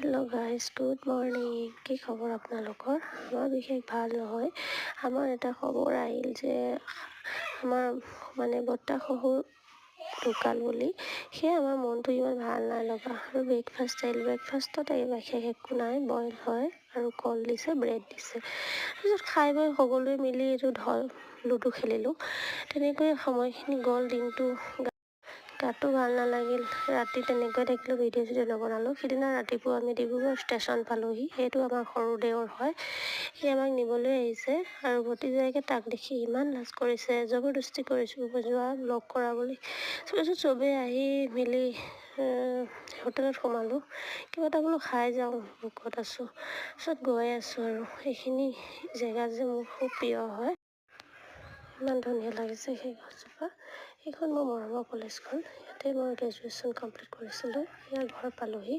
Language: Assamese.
Hello' guys, good morning. কি খবৰ আপোনালোকৰ? আমাৰ বিশেষ ভাল নহয়। আমাৰ এটা খবৰ আহিল যে আমাৰ মানে বৰ্তা শহুৰ ঢুকাল বুলি। সেয়ে আমাৰ মনটো ইমান ভাল নাই লগা। আৰু ব্ৰেকফাষ্ট আহিল। ব্ৰেকফাষ্টত বিশেষ একো নাই, বইল হয় আৰু কল দিছে, ব্ৰেড দিছে। তাৰপিছত খাই বৈ সকলোৱে মিলি এইটো ধৰ লুডু খেলিলোঁ। তেনেকৈ সময়খিনি গ'ল দিনটো। গাটো ভাল নালাগিল। ৰাতি তেনেকৈ থাকিলোঁ, ভিডিঅ' চিডিঅ' নবনালোঁ। সিদিনা ৰাতিপুৱা আমি ডিব্ৰুগড় ষ্টেচন পালোহি। সেইটো আমাৰ সৰু দেওৰ হয়, সি আমাক নিবলৈ আহিছে। আৰু ভতিজাকে তাক দেখি ইমান লাজ কৰিছে, জবৰদস্তি কৰিছোঁ যোৱা লগ কৰা বুলি। তাৰপিছত চবেই আহি মিলি হোটেলত সোমালোঁ। কিবা এটা বোলো খাই যাওঁ, ভোকত আছোঁ। তাৰপিছত গৈ আছোঁ আৰু সেইখিনি জেগা যে মোৰ খুব প্ৰিয় হয়। ইমান ধুনীয়া লাগিছে সেই গছজোপা। সেইখন মোৰ মৰমৰ কলেজখন। ইয়াতে মই গ্ৰেজুৱেশ্যন কমপ্লিট কৰিছিলোঁ। ইয়াৰ ঘৰ পালোহি।